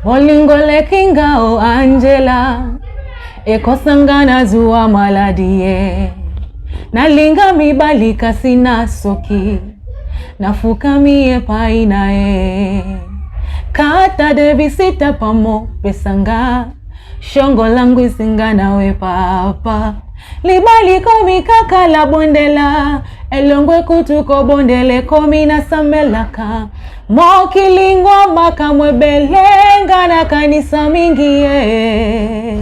Bolingo lekinga o Angela, ekosanga zuwa maladi ye. Nalinga mibali kasi na soki, nafukami epai na ye. Kata de visita pamo pesanga, shongo langu isinga nawe papa. Libali komi kaka la bondela, elongwe kutu kobondela ekomi nasamelaka. Mokilingwa makambo ebele nga nakanisa mingi ye.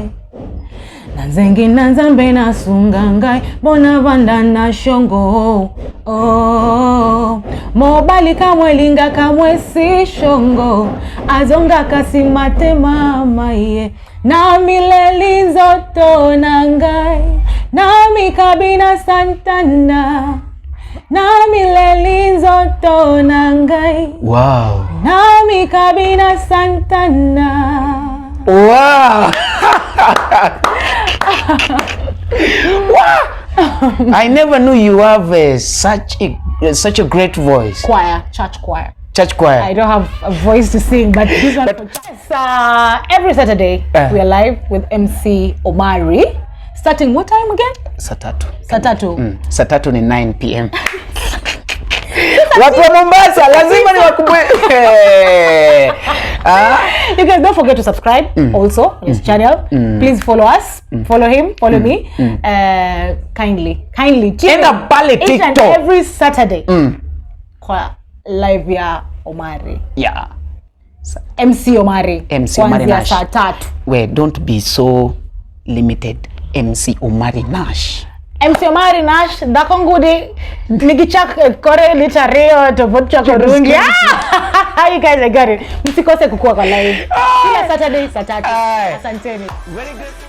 Na nzengi na nzambe nasunga ngai bona vanda na shongo, oh. Mobali kamwe elinga kamwe si shongo, azongaka nsima te mama ye. Na mileli nzoto na ngai, na mikabi na santana, na mileli nzoto na ngai, na mikabi na santana. Wow! I never knew you have such a great voice. Choir, church choir. Church choir. I don't have a voice to sing, but this one. Yes, every Saturday we are live with MC Omari. Starting what time again? Saa 3. Saa 3. Saa 3 ni 9 p.m. Watu wa Mombasa lazima niwakumbuke. Ah. You guys, don't forget to subscribe also on his channel. Please follow us, follow him, follow me. Kindly, kindly tune Enda in pale each and TikTok. Every Saturday kwa live ya Omari. MC Omari. MC Omari Kuanzia Nash. saa 3. Wait, don't be so limited. MC Omari Nash. MC Omari Nash, dhako ngudi nikichak kore lita 2 to pod chako rungi. Ah! You guys, I got it. Msikose kukua kwa live kila Saturday saa 3. Aye. Asanteni. Very good.